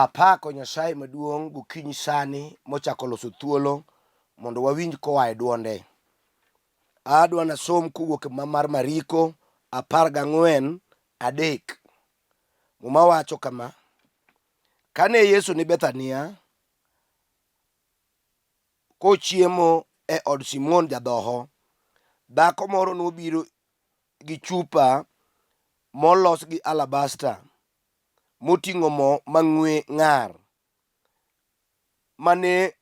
Apako Nyasaye maduong' gokinyi sani mochako loso thuolo mondo wawinj koa e dwonde. Adwa nasom kowuok e Muma mar Mariko 14:3. Muma wacho kama, Kane Yesu ni Bethania kochiemo e od Simon jadhoho, dhako moro nobiro gi chupa molos gi alabasta moting'o mo mang'we ng'ar mane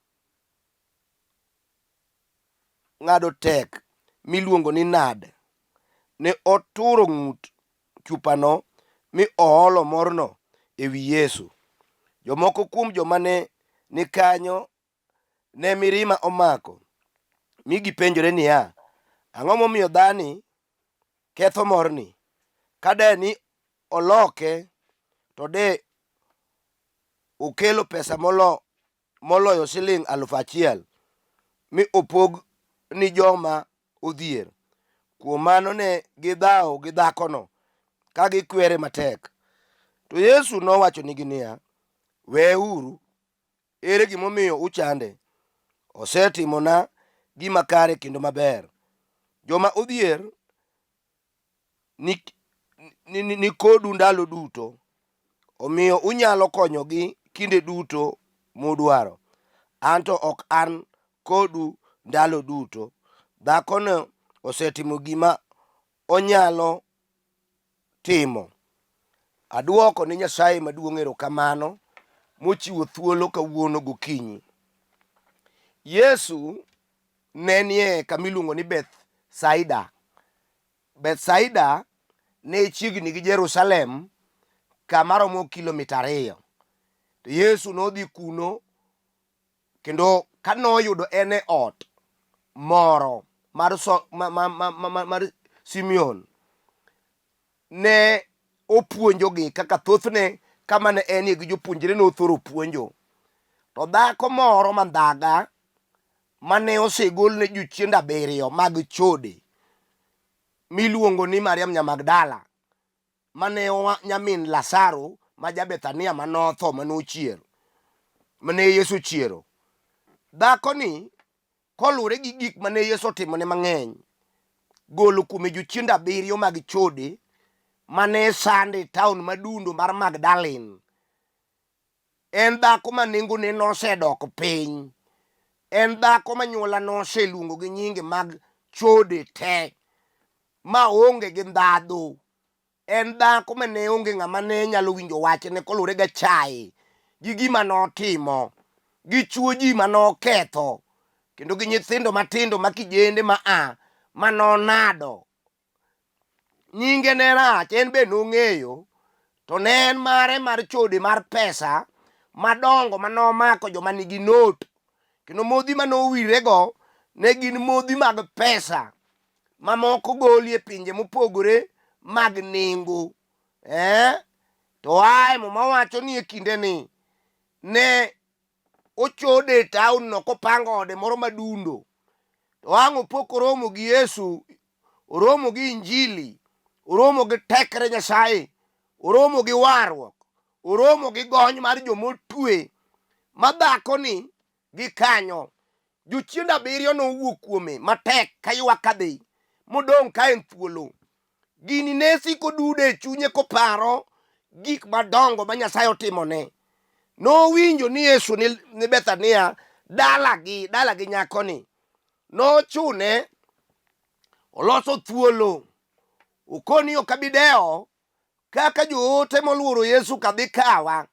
ng'ado tek miluongo ni nad. Ne oturo ng'ut chupano mi oolo morno e wi Yesu. Jomoko kuom joma ne ni kanyo ne mirima omako mi gipenjore niya, Ang'o momiyo dhani ketho morni? Ka de ni oloke to de okelo pesa molo, moloyo siling 1,000 mi opog ni joma odhier. Kuom mano ne gidhawo gi dhakono ka gikwere matek. To Yesu nowachonigi niya, Weuru, Ere gimomiyo uchande? Osetimona gima kare kendo maber. Joma odhier ni, ni, ni, ni kodu ndalo duto, omiyo unyalo konyogi kinde duto mudwaro. An to ok an kodu ndalo duto. Dhakono osetimo gima onyalo timo. Aduoko ne Nyasaye maduong' erokamano mochiwo thuolo kawuono gokinyi. Yesu ne nie kama iluongo ni Bethsaida. Bethsaida ne chiegni gi Jerusalem kama romo kilomita 2. To Yesu nodhi kuno kendo ka noyudo en e ot moro mar, so, ma, ma, ma, ma, ma, mar Simeon ne opuonjogi kaka thothne kama ne enie gi jopuonjre nothoro puonjo. To dhako moro mandhaga mane osegolne jochiende abiriyo mag chode miluongo ni Mariam Nyamagdala mane oa nyamin Lazaro ma ja-Bethania ma notho ma nochier, mane Yesu ochiero. Dhakoni koluwore gi gik mane Yesu otimone mang'eny, golo kuome jochiende abiriyo mag chode mane sande e taon madundo mar Magdalene. En dhako ma nengone nosedok piny. En dhako ma nyuola noseluongo gi nyinge mag chode te, ma onge gi ndhadhu. En dhako ma ne onge ng'ama ne nyalo winjo wachne koluwore gi achaye gi gima notimo, gi chuo ji ma noketho, kendo gi nyithindo matindo ma kijende ma a ma nonado. Nyinge ne rach, en be nong'eyo, to ne en mare mar chode mar pesa madongo ma nomako joma nigi not, kendo modhi ma nowirego ne gin modhi mag pesa ma moko golie pinje mopogore mag nengo. Eh? To ae Muma wacho ni e kindeni ne ochode e taon no kopango ode moro madundo. To ang' opo koromo gi Yesu, oromo gi Injili, oromo gi tekre Nyasaye, oromo gi warruok, oromo gi gony mar jomotwe ma dhakoni gi kanyo. Jochiende abiriyo nowuok kuome matek kaywak kadhi, modong' ka en thuolo. Gini ne siko dudo e chunye koparo gik madongo ma Nyasaye otimone. Nowinjo ni Yesu ni, ni Bethania dalagi, dalagi nyakoni. Nochune oloso thuolo. Okoni ok abi dewo kaka joote moluoro Yesu ka dhi kawa.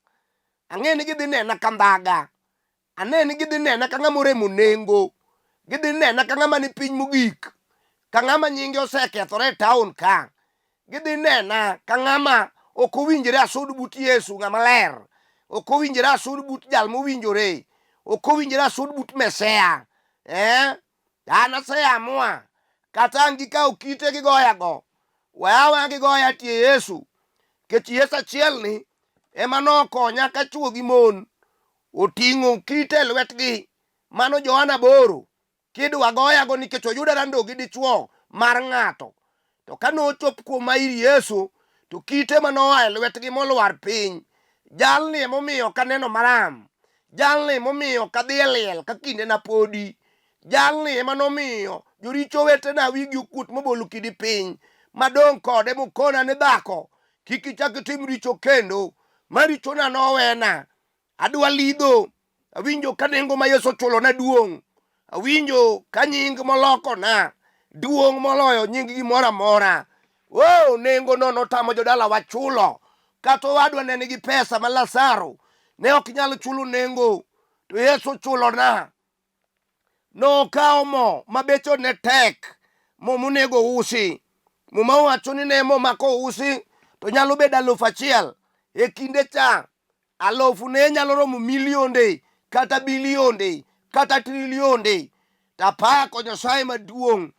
Ang'e ni gidhi nena ka ndhaga. Ane ni gidhi nena ka ng'ama oremo nengo. Gidhi nena ka ng'ama ni piny mogik. Ka ng'ama nyinge osekethore e taon ka. Gidhi nena ka ng'ama ok owinjore asud but Yesu ng'ama ler. Ok owinjore asud but jal mowinjore. Ok owinjore asud but Mesia. Eh? An aseamua kata ang' gikaw kite gigoyago. Weaweya gigoya tie Yesu. Nikech Yesu achielni ema nokonya ka chwo gi mon oting'o kite e lwetgi. Mano Johana 8. Kidwa goyago nikech oyuda rando gi dichwo mar ng'ato. To ka nochop kuoma ir Yesu, to kite ma noa e lwetgi molwar piny, Jalni emomiyo ok aneno maram. Jalni emomiyo ok adhi e liel ka kindena podi. Jalni ema nomiyo joricho wetena wigi okuot mobolo kidi piny madong' kode mokona ni dhako kik ichak itim richo kendo ma richona nowena. Adwa lidho. Awinjo ka nengo ma Yesu ochulona duong'. Awinjo ka nying molokona duong' moloyo nying gimoro amora. Oh, nengo no notamo jodalawa chulo. Kata owadwa ne nigi pesa ma Lazaro ne ok nyal chulo nengo, to Yesu ochulona. Nokawo mo ma beche ne tek, mo monego usi. Muma wacho ni ne mo ma kousi to nyalo bedo 1000. E kinde cha alufu ne nyalo romo milionde kata bilionde kata trilionde. Tapako Nyasaye maduong'.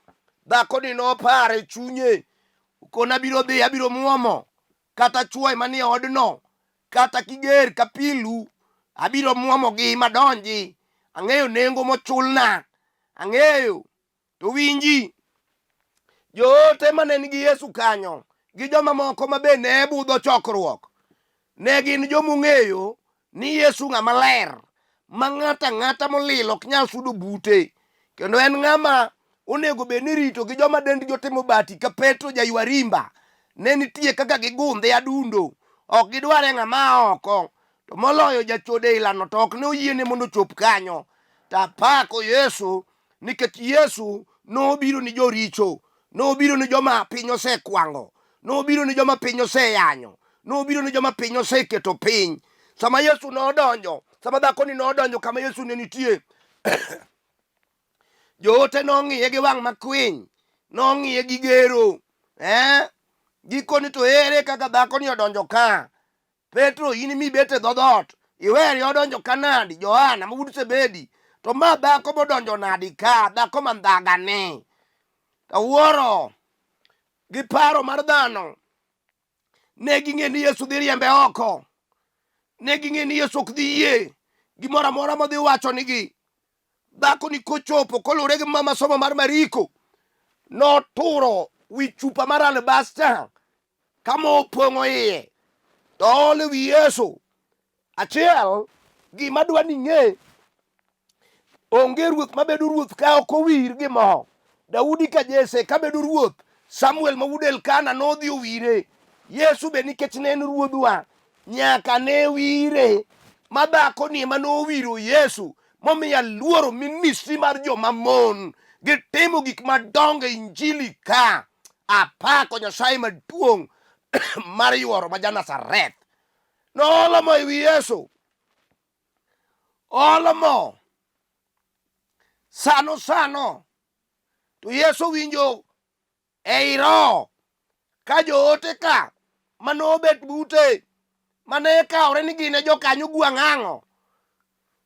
Dhakoni noparo e chunye, kona abiro dhi abiro muomo kata chwoye manie odno kata kiger kapilu abiro muomogi madonji. Ang'eyo nengo mochulna, ang'eyo. To winji, joote mane nigi Yesu kanyo gi joma moko ma be ne budho chokruok ne gin jomong'eyo ni Yesu ng'ama ler ma ng'ato ang'ata molil ok nyal sudo bute kendo en ng'ama onego bed ni rito gi joma dendgi otimo bati ka Petro jaywarimba ne nitie kaka gigundhe adundo ok gidware ng'ama a oko to moloyo jachode ilano to ok ne oyiene mondo ochop kanyo to apako Yesu nikech Yesu nobiro ni joricho nobiro ni joma piny osekwango nobiro ni joma piny oseyanyo nobiro ni joma piny oseketo piny sama Yesu nodonjo sama dhakoni nodonjo kama Yesu ne nitie joote nong'iye gi wang' makwiny nong'iye gi gero eh? Gikoni to ere kaka dhakoni odonjo ka Petro in mibet e dho dhoot iweri odonjo ka nadi Johana ma wuod Zebedi to ma dhako modonjo nadi ka dhako ma ndhaga ni awuoro gi paro mar dhano ne ging'e ni Yesu dhi riembe oko ne ging'e ni Yesu ok dhi yie gimoro amora modhi wacho nigi dhako ni kochopo koluwore gi mama somo mar Mariko noturo wi chupa mar alabasta kama opong'o iye to oolo e wi Yesu. Achiel, gima dwa ni ing'e, onge ruoth mabedo ruoth ka ok owir gi mo. Daudi ka Jesse ka bedo ruoth, Samuel ma wuod Elkana nodhi owire. Yesu be nikech ne en ruodhwa, nyaka ne wire. Ma dhakoni ema nowiro Yesu momiyo aluoro ministry mar joma mon. Gitimo gik madongo e injili ka. Apako Nyasaye maduong' mar yuoro ma ja-Nazareth. Noolo mo e wi Yesu. Oolo mo. Sano sano to Yesu winjo ei roho ka joote ka manobet bute mane kawre ni gin e jokanyo gwang'ang'o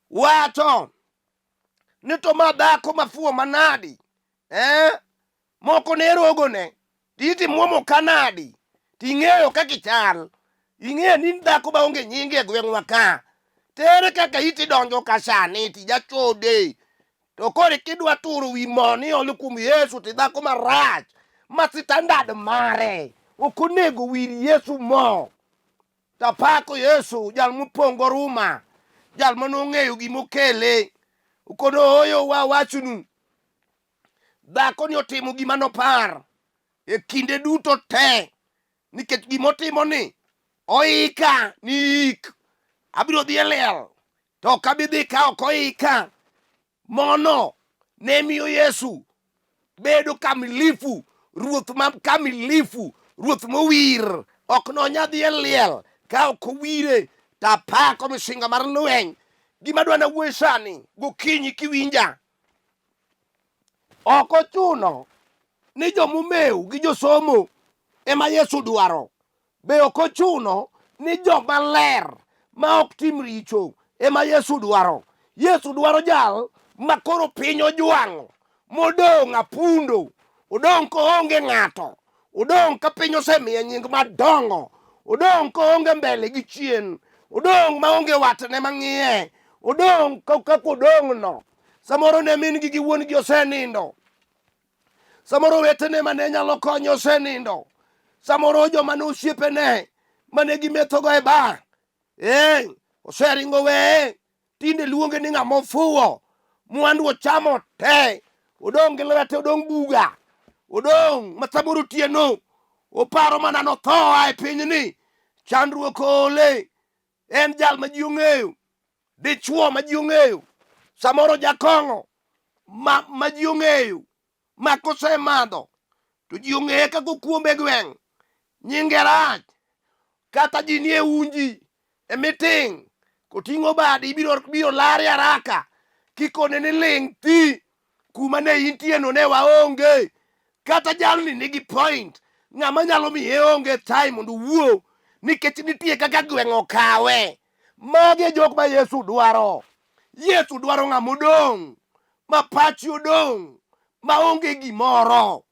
wacho ni to ma dhako mafuwo manadi eh? Moko ne rogone titi muomo kanadi ting'eyo kaka ichal ing'eyo ni in dhako maonge nyinge e gweng'wa ka tere kaka iti donjo ka sani ti jachode to koro kidwa turo wi mo ni olo kuom Yesu ti dhako marach ma sitandad mare ok onego wir Yesu mo tapako Yesu jal mopong' goruma jal mane ong'eyo gimokele okono ooyo wawachnu Dhakoni otimo gima nopar e kinde duto te nikech gima otimo ni oika ni ik abiro dhi e liel to ok abi dhi ka ok oika mono ne miyo Yesu bedo kamilifu ruoth ma kamilifu ruoth mowir ok nonya dhi e liel ka ok owire to apako misinga mar lweny gima dwa nawuoye sani gokinyi kiwinja Ok ochuno ni jomomew gi josomo ema Yesu dwaro. Be ok ochuno ni joma ler ma ok tim richo ema Yesu dwaro. Yesu dwaro jal ma koro piny ojwang'o, modong' apundo, odong' koonge ng'ato, odong' ka piny osemiye nying madongo, odong' koonge mbele gi chien, odong' maonge watne mang'iye, odong' kaka odong' no. Samoro ne min gi gi wuon gi osenindo. Samoro owetene mane nyalo konye osenindo. Samoro joma ne osiepene mane gimethogo e bar. Eh, oseringo weye. Tinde luonge ni ng'ama ofuwo. Mwandu ochamo te. Odong' gi lwete, odong' buga. Odong' ma samoro otieno. Oparo mana notho oa e pinyni. Chandruok oole. En jal ma ji ong'eyo. Dichuo ma ji ong'eyo. Samoro jakong'o ma ji ong'eyo. Ma kosemadho to ji ong'eye kaka okuombe e gweng'. Nyinge rach. Kata ji nie unji e meeting koting'o bade ibiro biro lare haraka kikone ni ling' thi kuma ne intie no ne waonge. Kata jalni nigi point, ng'ama nyalo miye onge time mondo owuo nikech nitie kaka gweng' okawe. Magi e jok ma Yesu dwaro. Yesu dwaro ng'ama odong', ma pachi odong', ma onge gimoro.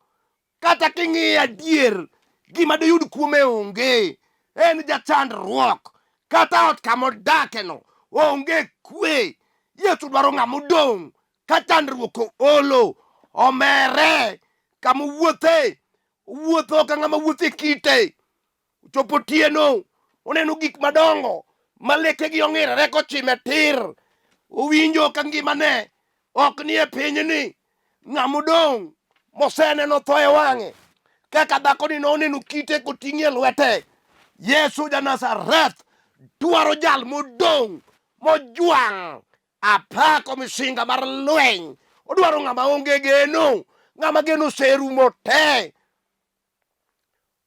Kata king'iye adier, gima doyud kuome onge. En jachandruok. Kata ot kama odakeno onge kwe. Yesu dwaro ng'ama odong' ka chandruok oolo, omere kama owuothe, owuotho ka ng'ama wuotho e kite. Ochopo otieno, oneno gik madongo ma lekegi ong'irore kochime tir. Owinjo ka ngimane ok ni e pinyni. Ng'ama odong' moseneno tho e wang'e kaka dhakoni noneno kite koting'e lwete. Yesu ja Nazareth dwaro jal modong' mojwang' apako misinga mar lweny. Odwaro ng'ama onge geno, ng'ama geno oserumo te.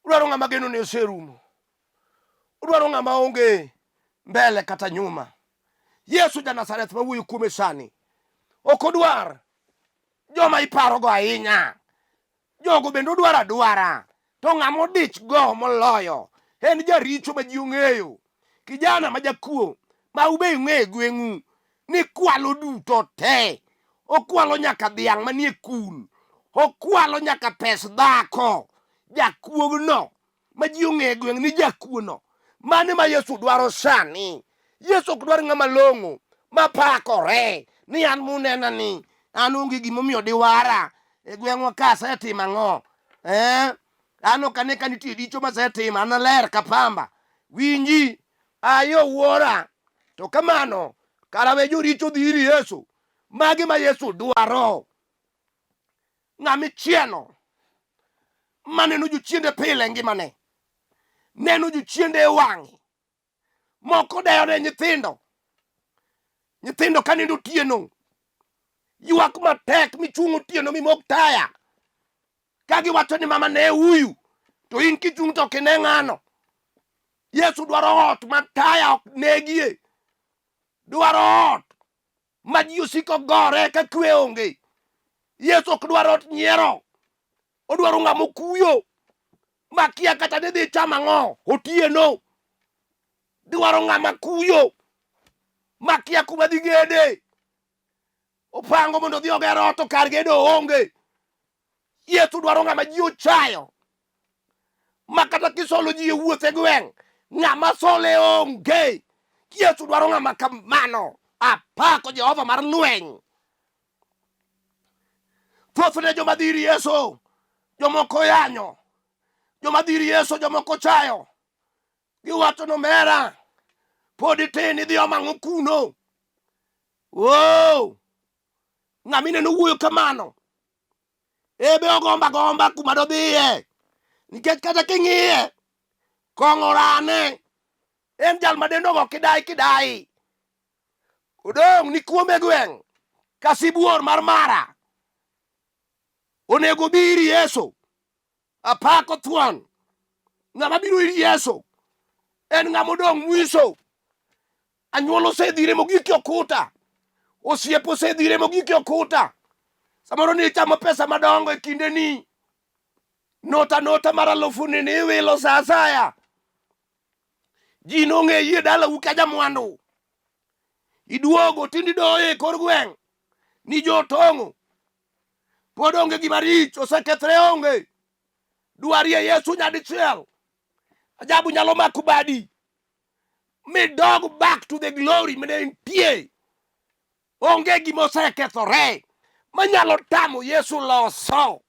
Odwaro ng'ama geno ne oserumo. Odwaro ng'ama onge mbele kata nyuma. Yesu ja Nazareth ma wuoyo kuome sani ok odwar joma iparogo ahinya. Jogo bende odwaro adwara. To ng'ama odich go moloyo en jaricho ma ji ong'eyo. Kijana ma jakuo ma ube ung'eyo e gweng'u ni kwalo duto te. Okwalo nyaka dhiang' manie kul. Okwalo nyaka pes dhako. Jakuogno ma ji ong'eyo e gweng' ni jakuono. Mano ma Yesu dwaro sani. Yesu ok dwar ng'ama long'o ma pakore ni an munena ni an onge gimomiyo diwara e gweng'wa ka asetimo ang'o. Eh? An ok ane ka nitie richo masetimo, an aler ka pamba. Winji, ayo wuora. To kamano, kara we joricho dhi ir Yesu. Magi ma Yesu dwaro. Ng'ama ichielo maneno jochiende pile e ngimane, neno jochiende e wang'e, moko deyo ne nyithindo. Nyithindo ka nindo otieno, ywak matek michung' otieno mimok taya. Ka giwacho ni mama ne huyu, to in kichung' to ok ine ng'ano. Yesu dwaro ot ma taya ok negie. Dwaro ot ma ji osiko gore ka kwe onge. Yesu ok dwar ot nyiero. Odwaro ng'ama okuyo ma kia kata ni dhi chamo ang'o otieno. Dwaro ng'ama kuyo ma kia kuma dhi gede. Opango mondo odhi oger ot to kar gedo onge. Yesu dwaro ng'ama ji ochayo ma kata kisolo ji e wuoth e gweng' ng'ama sole onge. Yesu dwaro ng'ama kamano. Apako Jehova mar lweny. Thothne joma dhi ir Yesu jomoko yanyo, joma dhi ir Yesu jomoko chayo. Giwacho ni omera pod itin idhi omo ang'o kuno? Oh, ng'ama ineno wuoyo kamano ebe ogomba gomba kuma dodhiye nikech kata king'iye kong'o rane en jal ma dende ogo kidai kidai odong' ni kuome gweng' ka sibuor mar mara onego bi ir Yesu apako thuon ng'ama biro ir Yesu en ng'ama odong' mwiso anyuola osedhire mogik e okuta osiep osedhire mogik e okuta samoro ni ichamo pesa madongo e kindeni nota nota mar alufu ni niwilo sa asaya ji nong'eyi e dalau ka jamwandu iduogo tinde idoyo e kor gweng' ni jotong'o pod onge gima rich osekethre onge dwarie Yesu nyadichiel ajabu nyalo mako badi midog back to the glory mane intie onge gima osekethore manyalo tamo Yesu loso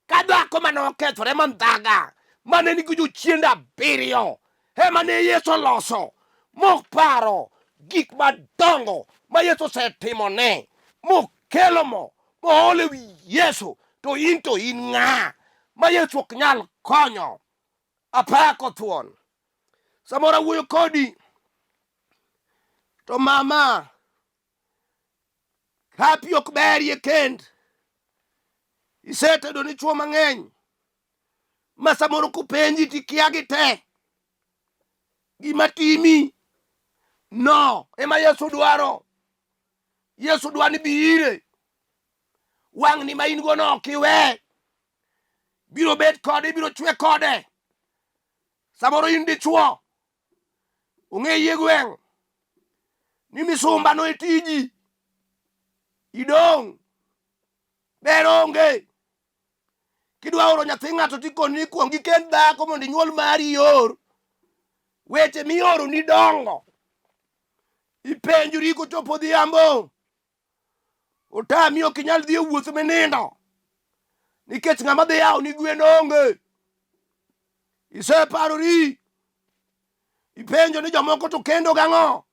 ka dhako mane okethore mandhaga mane nigi jochiende abiriyo ema ne Yesu oloso Moparo gik madongo ma Yesu osetimone, mokelo mo moolo e wi Yesu, to in to in ng'a ma Yesu ok nyal konyo? Apako thuon. Samoro awuoyo kodi to mama hapi ok berie kend. Isetedo ni chwo mang'eny ma samoro kopenji tikia gi te. Gima timi no ema Yesu dwaro. Yesu dwa ni bi ire. Wang'ni ma in go no ok iwe. Biro bet kode, ibiro chwe kode. Samoro in dichwo, ong'e yie gweng' ni misumba no e tiji. Idong' ber onge. Kidwa oro nyathi ng'ato tikoni ni kuong ikend dhako mondo inyuol mari ior. Weche mioro ni dongo. Ipenjori kochopo odhiambo. Otami ok inyal dhi e wuoth minindo. Nikech ng'ama dhi yawo ni gwen onge. Iseparori. Ipenjo ni jomoko to kendo gang'o?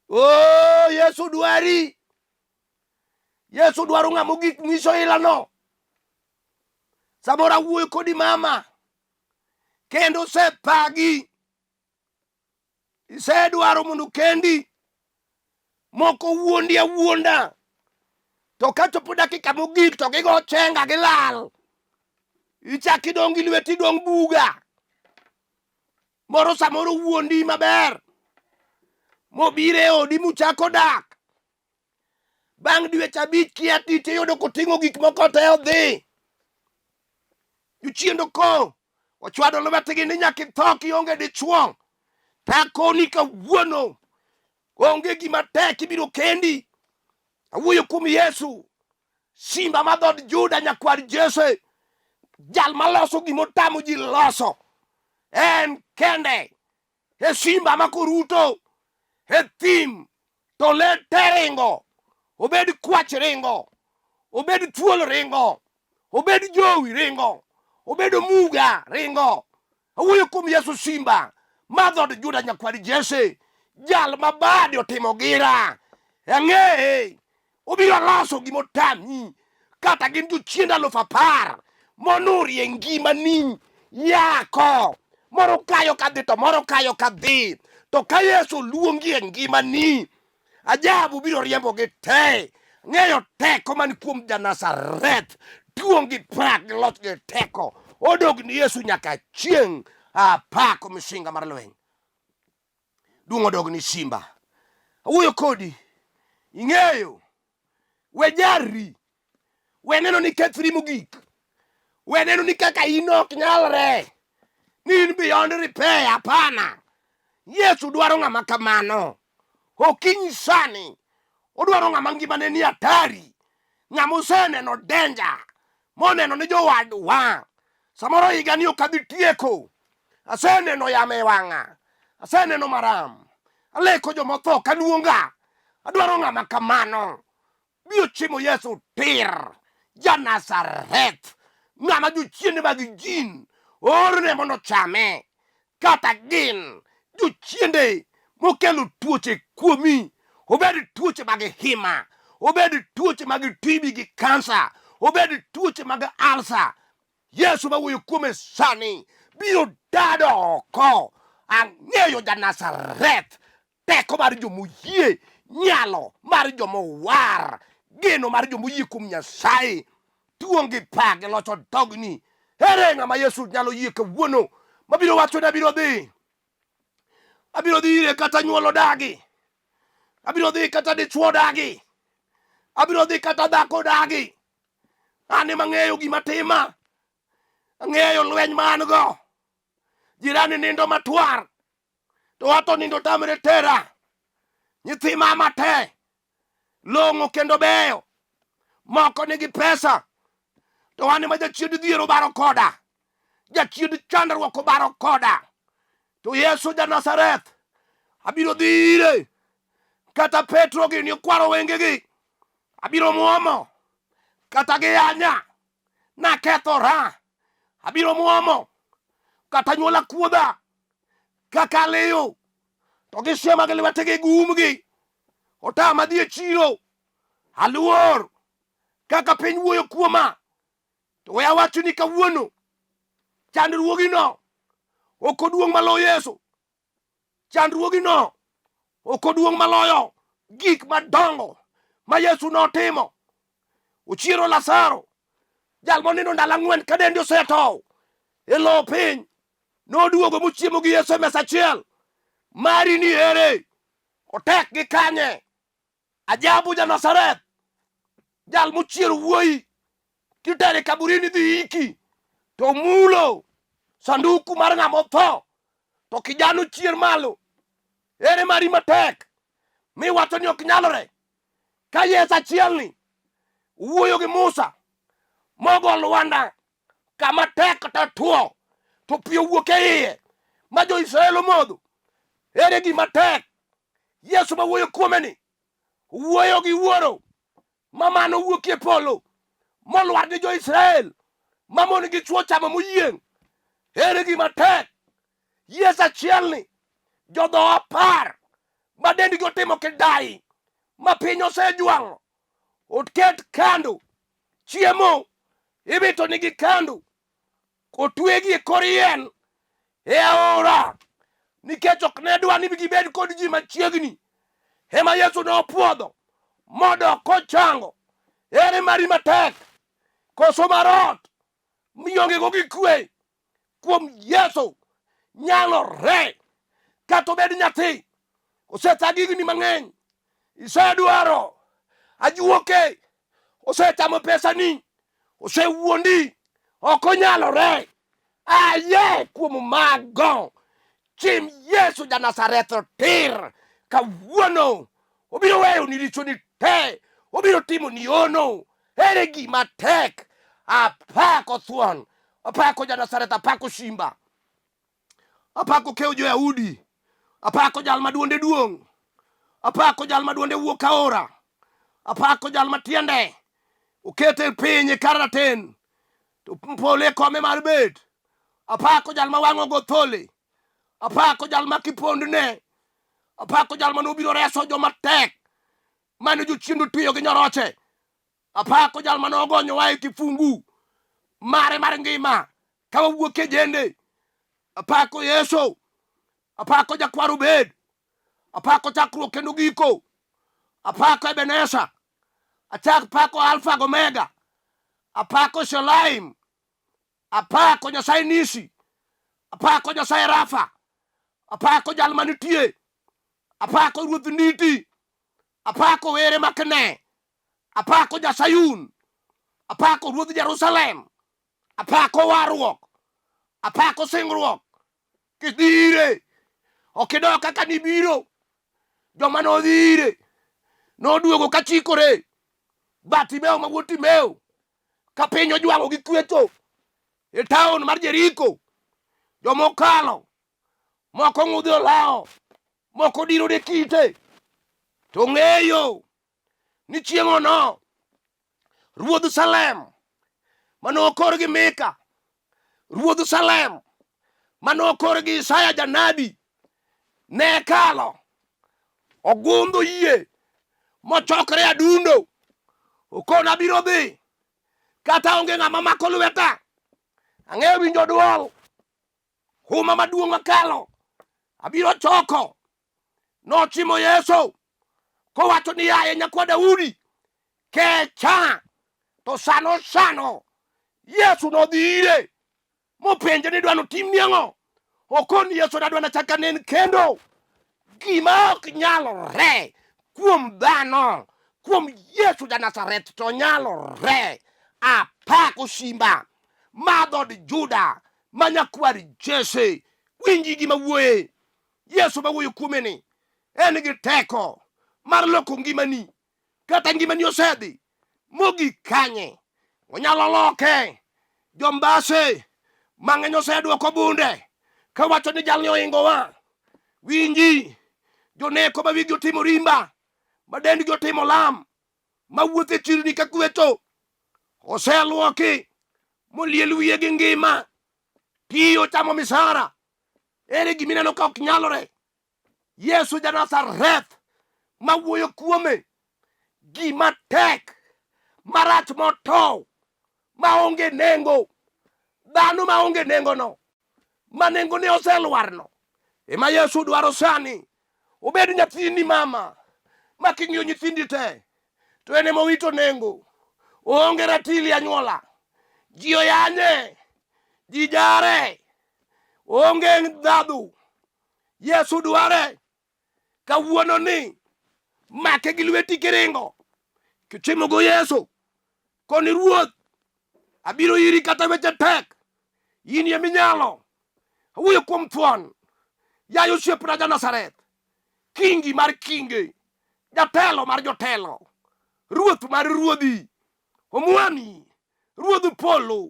Oh, Yesu dwari. Yesu dwaro ng'ama ogik nyiso ilano. Samoro awuoyo kodi mama, kendo osepagi. Isedwaro mondo kendi, moko wuondi awuonda. To kachopo dakika mogik to gigo chenga gilal. Ichak idong' gi lweti idong' buga. Moro samoro wuondi maber mobiro e odi muchako dak. Bang' dweche abich kia tich iyudo koting'o gik moko te odhi. Jochiend oko ochwado lwetgi ni nyaka itho kionge dichwo. Takoni kawuono onge gima tek ibiro kendi. Awuoyo kuom Yesu, simba ma dhood Juda nyakwar Jesse, jal maloso gima otamo ji loso. En kende e simba ma koruto e thim to le te ringo, obed kwach ringo, obed thuol ringo, obed jowi ringo, obed omuga ringo. Awuoyo kuom Yesu simba ma dhood Juda nyakwar Jesse, jal ma bade otimo gira. Ang'eye, obiro loso gima otami, kata gin jochiende 10,000 monurie ngimani yako moro kayo kadhi to moro kayo kadhi to ka Yesu luongi e ngimani ajabu biro riembogi te. Ng'eyo teko man kuom Janazareth, duong' gi pak gi loch gi teko odog ni Yesu nyaka chieng'. Apako misinga mar lweny, duong' odog ni simba. Awuoyo kodi, ing'eyo, we jarri, we neno ni kethri mogik, we neno ni kaka in ok nyalre, ni in beyond repair. Hapana, Yesu dwaro ng'ama kamano. Okinyi sani odwaro ng'ama ngimane ni hatari, ng'ama oseneno danger, moneno ni jowadwa samoro higani ok adhi tieko, aseneno yamo e wang'a, aseneno maram, aleko jomotho kaluonga. Adwaro ng'ama kamano. Biro chimo Yesu tir, ja-Nazareth, ng'ama jochiende mag jin oorne mondo ochame, kata gin jochiende mokelo tuoche kuomi, obed tuoche mag hima, obed tuoche mag TB gi kansa, obed tuoche mag alsa. Yesu mawuoyo kuome sani biro dado oko. Ang'eyo ja-Nazareth, teko mar jomoyie, nyalo mar jomowar, geno mar jomoyie kuom Nyasaye. Tuong' gi pa gi locho dogni. Ere ng'ama Yesu nyalo yie kawuono mabiro wacho ni abiro dhi? Abiro dhi ire kata nyuol odagi. Abiro dhi kata dichwo odagi. Abiro dhi kata dhako odagi. An ema ang'eyo gima tima. Ang'eyo lweny ma an go. Jirani nindo matwar. To ato nindo tamre tera. Nyithi mama te long'o kendo beyo. Moko nigi pesa. To an ema jachiend dhier obaro koda. Jachiend chandruok obaro koda. To Yesu ja Nazareth abiro dhi ire. Kata Petro gini okwaro wengegi. Abiro muomo. Kata giyanya. Nakethora. Abiro muomo. Kata nyuola kuodha. Kaka aliyo. To gisiema gi lwetegi gi umgi. Otama dhi e chiro. Aluor kaka piny wuoyo kuoma. To we awachni ni kawuono chandruogino ok oduong' maloyo Yesu. Chandruogino ok oduong' maloyo gik madongo ma Yesu notimo. Ochiero Lazaro, jal monindo ndalo ang'wen ka dende osetow e lowo piny. Noduogo mochiemo gi Yesu e mesa achiel. Mari ni ere? Otek gi kanye? Ajabu ja Nazareth, jal mochiero wuoyi kitere kaburini dhi iki to mulo sanduku mar ng'ama otho to kijana ochier malo. Ere mari matek miwacho ni ok nyalore? Ka Yesu achielni wuoyo gi Musa mogo lwanda kama tek to two to pi owuok e iye ma jo-Israel omodho. Ere gima tek? Yesu ma wuoyo kuome ni wuoyo gi wuoro ma mano wuok e polo molwar ni jo-Israel ma mon gi chwo chamo moyieng'. Ere gima tek? Yesu achielni jodho 10 ma dendgi otimo kidai ma piny osejwang'o oket kando chiemo iwito nigi kando otwegi e kor yien e aora nikech ok ne dwa ni gibed kod ji machiegni ema Yesu nopwodho modok kochango. Ere mari matek koso marot miongego gi kwe kuom Yesu nyalore. Kata obed nyathi osethagi higni mang'eny, isedwaro ajuoke, osechamo pesani, osewuondi, ok onyalore. Aye kuom mago, chim Yesu ja Nazareth tir kawuono. Obiro weyo ni richoni te, obiro timo ni hono. Ere gima tek? Apako thuon, apako ja Nazareth, apako simba, apako kew jo-Yahudi, apako jal ma duonde duong', apako jal ma duonde wuok aora, apako jal ma tiende okete piny e kar raten to polo e kome mar bet, apako jal ma wang'o go thole, apako jal ma kipondne, apako jal ma nobiro reso joma tek mane jochiende otweyo gi nyoroche. Apako jal mane ogonyowa e kifungu mare mar ngima ka wawuok e jende. Apako Yesu, apako jakwar obed, apako chakruok kendo giko, apako Ebeneza, achak pako Alfa gi Omega, apako Shalaim, apako Nyasaye Nisi, apako Nyasaye Rafa, apako jal manitie, apako Ruoth Nditi, apako were makne, apako Jasayun, apako Ruodh Jerusalem, apako warruok, apako singruok. Kidhi ire, ok idok kaka nibiro. Joma nodhi ire noduogo ka chikore. Bartimeo ma wuod Timeo, ka piny ojwang'o gi kwecho e taon mar Jeriko, joma okalo moko ng'udho olawo, moko dirore kite, to ng'eyo ni chieng'ono ruodh Salem mane okor gi Mika, ruodh Salem mane okor gi Isaya janabi ne kalo ogundho yie mochokre adundo okona abiro dhi kata onge ng'ama mako lweta ang'eyo winjo dwol huma maduong' makalo abiro choko nochimo Yesu kowacho ni yaye nyakwa Daudi kecha. To sano sano Yesu nodhi ire mopenje ni dwano timni ang'o. Okoni Yesu nadwa nachak anen kendo. Gima ok nyalore kuom dhano, kuom Yesu ja Nazareth to nyalore. Apako simba ma dhood Juda ma nyakwar Jesse. Winji gima wuoye. Yesu ma wuoyo kuome ni en gi teko mar loko ngimani kata ngimani osedhi mogik kanye onyalo loke. Jombase mang'eny osedwoko bunde kawacho ni jalni ohingowa. Winji joneko ma wigi otimo rimba ma dendgi otimo lam ma wuotho e chirni ka kwecho oseluoki moliel wiye gi ngima tiyo chamo misara. Ere gima ineno ka ok nyalore? Yesu ja-Nazareth ma wuoyo kuome gima tek marach motow maonge nengo dhano maonge nengono ma nengone oselwarno ema Yesu dwaro sani obed nyathini mama ma king'iyo nyithindi te to en ema owito nengo oonge ratili anyuola ji oyanye ji jare onge ndhadhu Yesu dware kawuono ni make gi lweti kiringo kichimo go Yesu koni ruoth abiro iri kata weche tek in ye minyalo awuoyo kuom thuon yaye osiepna ja Nazareth kingi mar kinge jatelo mar jotelo ruoth mar ruodhi omwami Ruodh polo,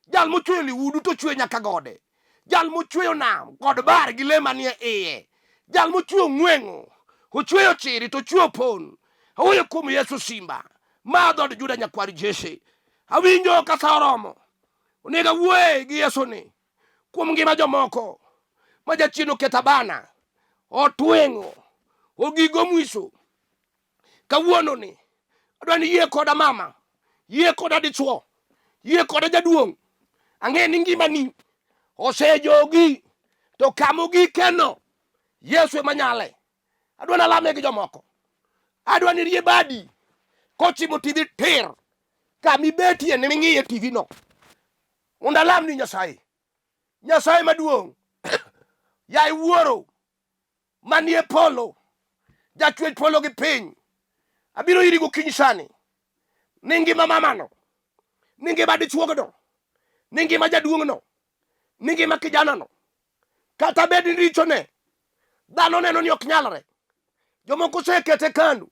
jal mochweyo lihudu to ochweyo nyaka gode, jal mochweyo nam kod bar gi le manie iye, jal mochweyo ong'weng'o, ochweyo chiri to ochweyo pon. Awuoyo kuom Yesu Simba, ma dhood Juda nyakwar Jesse. Awinjo ka sa oromo, onego awuoye gi Yesu ni kuom ngima jomoko ma jachien oketo abana, otweng'o, ogigo mwiso Kawuono ni adwa ni yie koda mama, yie koda dichwo, yie koda jaduong'. Ang'e ni ngimani osejogi to kama ogikeno Yesu ema nyale. Adwa nalame gi jomoko. Adwa ni rie badi kochimo TV tir kama ibetie ni ming'iye TV no. Mondo alam ni Nyasaye. Nyasaye maduong'. Yaye Wuoro manie polo, jachwech polo gi piny, abiro iri gokinyi sani ni ngima mamano, ni ngima dichuogno, ni ngima jaduong'no, ni ngima kijanano, kata bed ni richone dhano neno ni ok nyalre. Jomoko osekete kando,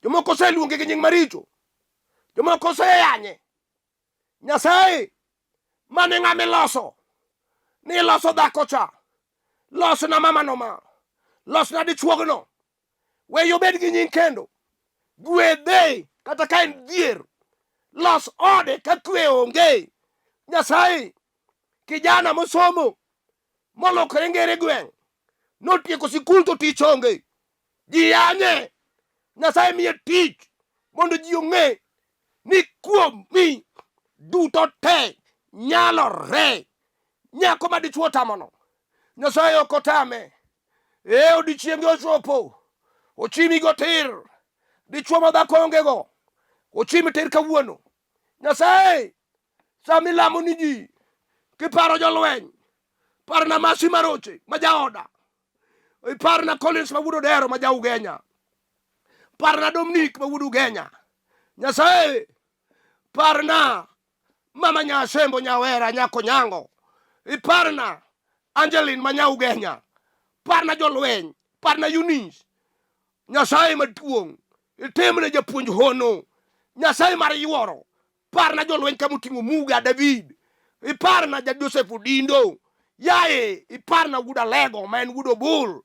jomoko oseluonge gi nying maricho, jomoko oseyanye. Nyasaye mane ng'ama iloso ni iloso dhako cha losna mamano ma losna dichuogno we obed gi nying kendo gwedhe kata ka en dhier los ode ka kwe onge nyasaye kijana mosomo molokore ngere gweng' notieko sikul to tich onge ji yanye nyasaye miye tich mondo ji ong'e ni kuomi duto te nyalore. Nyako ma dichwo otamono, Nyasaye ok otame. E odiechienge ochopo, ochimi go tir. Dichwo ma dhako ongego, ochimi tir kawuono. Nyasaye, sama ilamo ni ji, kiparo jolweny, parna Masi Maroche ma jaoda, iparna Collins ma wuod Odero ma ja Ugenya, parna Dominic ma wuod Ugenya. Nyasaye, parna mama Nyasembo Nyawera nyako Nyango, iparna Angeline ma nya Ugenya, parna jolweny, parna Eunice. Nyasaye maduong', itimne japuonj hono. Nyasaye mar yuoro, Parna jolweny kama oting'o Muga David. Iparna ja Joseph Odindo. Yaye, iparna wuod Alego ma en wuod Obul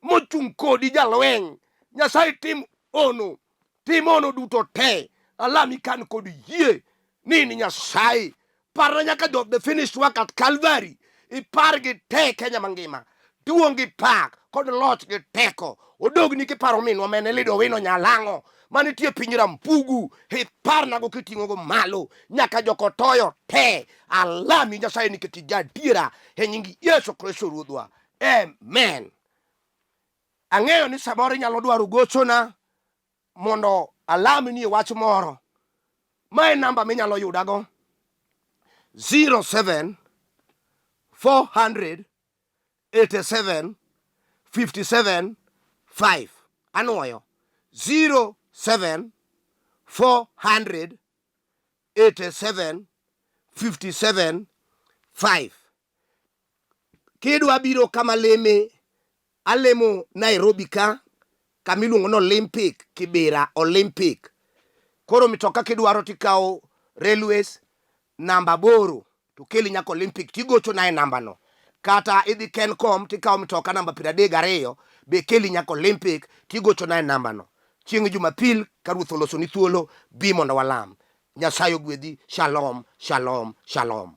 mochung' kodi jalweny. Nyasaye tim ono, tim ono duto te. Alami kan kod yie ni ni Nyasaye. Parna nyaka jo the finished work at Calvary. Ipargi te Kenya mangima. Duong' gi pak kod loch gi teko odogni kiparo minwa ma en Elido Owino Nyalang'o manitie piny Rampugu iparnago kiting'ogo malo nyaka jokotoyo te alami Nyasaye nikech ija adiera e nying Yesu Kristo Ruodhwa amen. Ang'eyo ni samoro inyalo dwaro gochona mondo alamni e wach moro. Ma e namba minyalo yudago 07 400 87 57 5 anwoyo 07 400 87 57 5 kidwa biro kama leme alemo Nairobi ka kama iluongo ni Olympic Kibera Olympic koro mitoka kidwaro tikawo railways namba aboro to keli nyaka Olympic tigochona e nambano kata idhi Kencom tikawo mtoka namba 32 be keli nyaka Olympic tigochona e nambano. Chieng' Jumapil ka Ruoth olosoni thuolo, bi mondo walam. Nyasaye ogwedhi. Shalom, shalom, shalom.